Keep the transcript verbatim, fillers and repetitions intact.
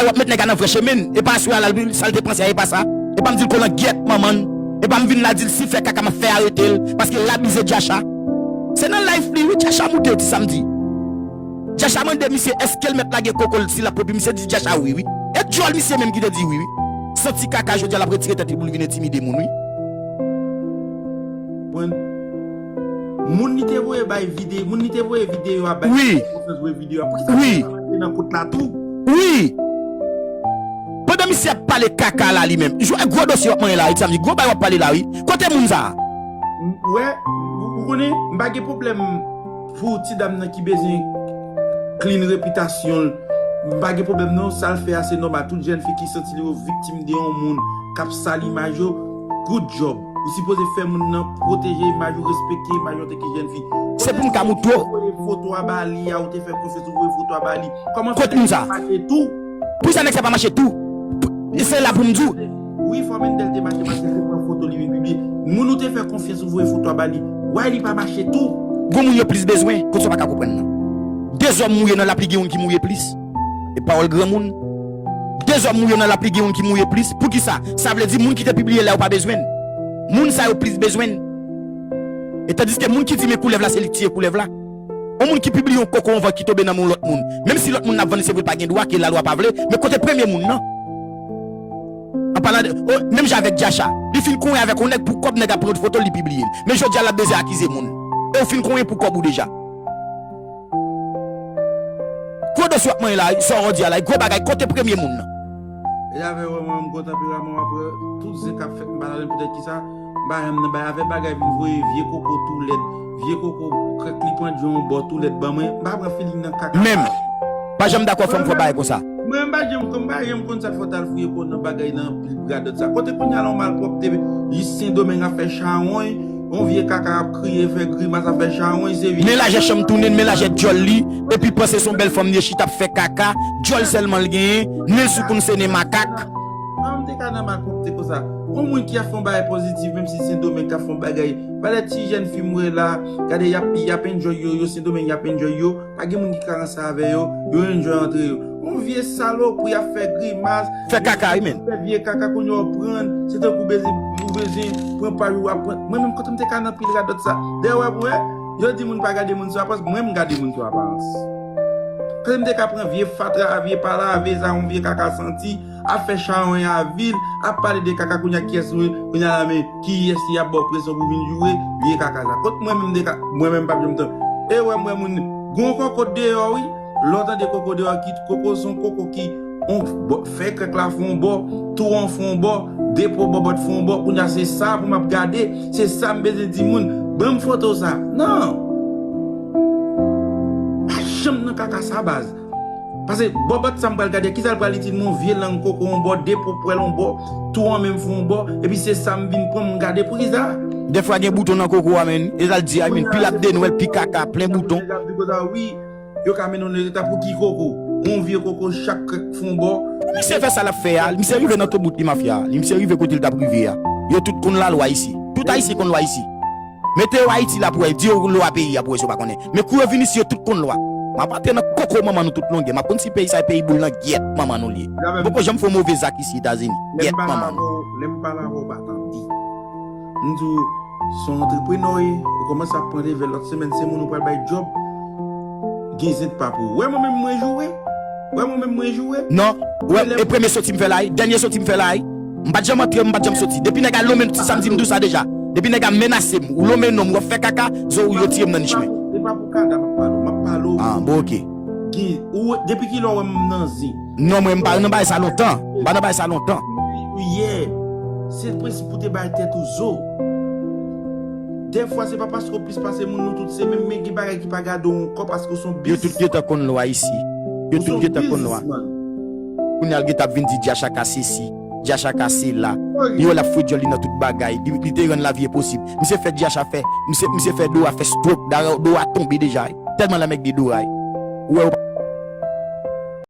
w ap met nèg la nan vrè chemen. E pa aswè a la, sa l te panse a, e pa sa. E pa m di l kolangyèt manman l. E pa m vin la di l si fè kaka m ap fè arete l. Paske l abize Djacha. Se nan live li wi, Djacha moute ti samdi. Djacha mande misye èske l mèt lage koko l si l ap pwopi. Misye di Djacha wi, wi. E djòl misye menm ki te di wi, wi. Santi kaka jodi a l ap retire tèt li pou l vin entimide moun, wi. Konprann? Moun li te voye bay vide, moun li te voye videyo a bay, wi, konfyans voye videyo a. Poukisa wi, li pa mete nan kont la tou? Wi. Pandan misye ap pale kaka la li menm. Jwe gwo dosye w ap manyen la, wi, ti zanmi. Gwo bay w ap pale la, wi. Kote moun sa a? M, wè, ou, ou konnen, m pa gen pwoblèm pou ti dam nan ki bezwen clean repitasyon l. M pa gen pwoblèm non, sa l fè a se nòmal. Tout jèn fi ki santi li yo viktim de yon moun k ap sal imaj yo, good job. Ou sipoze fè moun nan pwoteje imaj ou, respekte imaj ou antanke jèn fi. Se pou m ka moute w. Ou voye foto a ba li a, ou te fè konfyans, ou voye foto a ba li. Kòman fè nèg la mache tou? Poukisa nèg sa pa mache tou? Pou- Se la pou m di w. Wi, fò Mendel te mache, paske l te pran foto li vin pibliye. Moun ou te fè konfyans, ou voye foto a ba li. Why li pa mache tou? Gon moun yo plis bezwen, kote sa w pa ka konprann nan. De zòm mouye nan lapli, gen youn ki mouye plis. E pawòl granmoun. De zòm mouye nan lapli, gen youn ki mouye plis. Poukisa? Sa vle di moun ki te pibliye la yo pa bezwen l. Moun sa yo plis bezwen l. E tandiske moun ki di men koulèv la, se li k tiye koulèv la. Yon moun ki pibliye yon koko anvan ki tonbe nan men yon lòt moun. Menm si lòt moun nan ap vann li, se vre l pa gen dwa, ke lalwa pa vle, men kote premye moun nan? An palan de, o, menm jan avèk Djacha. Li fin konyen avèk yon nèg pou kòb, nèg ap pran foto l, li pibliye l. Men jodi a l ap bezwen akize moun. E w fin konyen pou kòb ou deja. Gwo dosye w ap manyen la, sa w di a la, gwo bagay, kote premye moun nan? E avè w, mwen, m gwo tanperaman, w ap wè tout zen k ap fèt, m pa nan poutèt kisa, m pa janm nan bay avè bagay vin voye vye koko tou lèd, vye koko krèk li pandye yon bò tou lèd ban mwen, m pa pran feeling nan kaka. Menm, pa janm dakò fè m fè bagay konsa. Mwen, m pa janm, m pa janm konn sa k fè w t al fouye kò w nan bagay nan pil radòt sa. Kote kounye a la w malpwòpte, Sendomeng ap fè chawony, yon vye kaka ap kriye, fè grimas, ap fè chawony, se vye. Men lajè chanm tounen, men lajè djòl li, epi panse se yon bèl fanm li ye, chita ap fè kaka, djòl sèlman l genyen, nen l sou kou l se nen makak. Kòman m te ka nan malpwòpte konsa? Yon moun ki ap fè yon bagay pozitif, menm si Sendomeng k ap fè yon bagay, valè ti jèn fi m wè la, gade y ap, y ap enjoy yo, yo Sendomeng y ap enjoy yo, pa gen moun ki ka ranse avè yo, yo enjoy antre yo. Yon vye salopri ap fè grimas, fè kaka wi menm. Fè vye kaka kounye a w pran, se tankou bezwen, ou bezwen pran paj ou ap pran. Mwen menm kote m te ka nan pil radòt sa. Dayè w ap wè, yo di moun pa gade moun sou aparans, mwen m gade moun sou aparans. Kote m te ka pran vye fatra, vye palave, sa yon vye kaka santi, ap fè chawony a vil, ap pale de kaka kounye a kiyès nou, kounye a la men, kiyès ki ap ba w presyon pou vin joure, vye kaka sa. Kot mwen menm de ka, mwen menm m p ap janm tan. E wè m wè moun, gon koko deyò wi, lè w tande koko deyò ki, koko se yon koko ki, on, bò, fè krèk la fè yon bò, tou an fè yon bò, depo bòbòt fè yon bò, kounye a se sa pou m ap gade, se sa m bezwen di moun, ban m foto sa. Non. Pa janm nan kaka sa baz. Paske bòbòt sa m pral gade, kisa l pral itil mwen, yon vye lang koko yon bò, de popwèl yon bò, tou an menm fè yon bò, epi se sa m vin pran m gade, poukisa? Dèfwa gen bouton nan koko a, men, e sa l di a, men, pi l ap denwèl, pi kaka, plen bouton. Nèg ap di konsa, wi, yo ka mennen w nan eta pou ki koko? Yon vye koko, chak krèk fè yon bò. Misye fè sa l ap fè a, misye rive nan tout bout li mafya a, misye rive kote l t ap rive a. Yo tout konn lalwa isi. Tout Ayisyen konn lwa isi. Mete yo Ayiti la pou wè, di yo lwa peyi a pou wè si yo pa konnen. Men kou yo vin isi, yo tout konn lwa. M ap antre nan koko manman nou tout longè. M ap konn si peyi sa e peyi boul nan gyèt manman nou li ye. M poko janm fè yon move zak isi Etazini. Gyèt manman nou. Lè m pale avè w, lè m pale avè w, w pa tande. M di w, se yon antreprenè w ye, ou kòmanse ap pran leve lòt semèn, se moun ou pral bay djòb. Gen zen pa pou ou. Wè mwen menm mwen joure. Wè mwen menm mwen joure. Non, wè, e premye soti m fè la, wi. Dènye soti m fè la, wi. M pa t janm antre, m pa t janm soti. Depi nèg a lonmen m ti samdi, m di w sa deja. Depi nèg a menase m, ou lonmen non m, w ap fè kaka, zo ou yo tire m nan nich mwen. Se pa pou kaka m ap pale w, m ap pale w. Ah, bon, ok. Gen, ou, depi kilè w wè m nan zen? Non, mwen, m pa nan bagay sa lontan. M pa nan bagay sa lontan. Yè, se prensip pou te bay tèt ou zo. Dèfwa, se pa paske w plis pase moun, nou tout se menm, men gen bagay ki pa gade w ankò paske w se yon biznisman. Yo tout gentan konn lwa isi. Yo tout gentan konn lwa. Kounye a l gentan ap vin di Djacha ka sesi, Djacha ka sela. Yo l ap fwe djòl li nan tout bagay. Li, li te rann lavi enposib. Misye fè Djacha fè, misye, misye fè Dora fè stroke, Dora, Dora tonbe deja. Tèlman lanmègde Dora. Ou wè, ou pa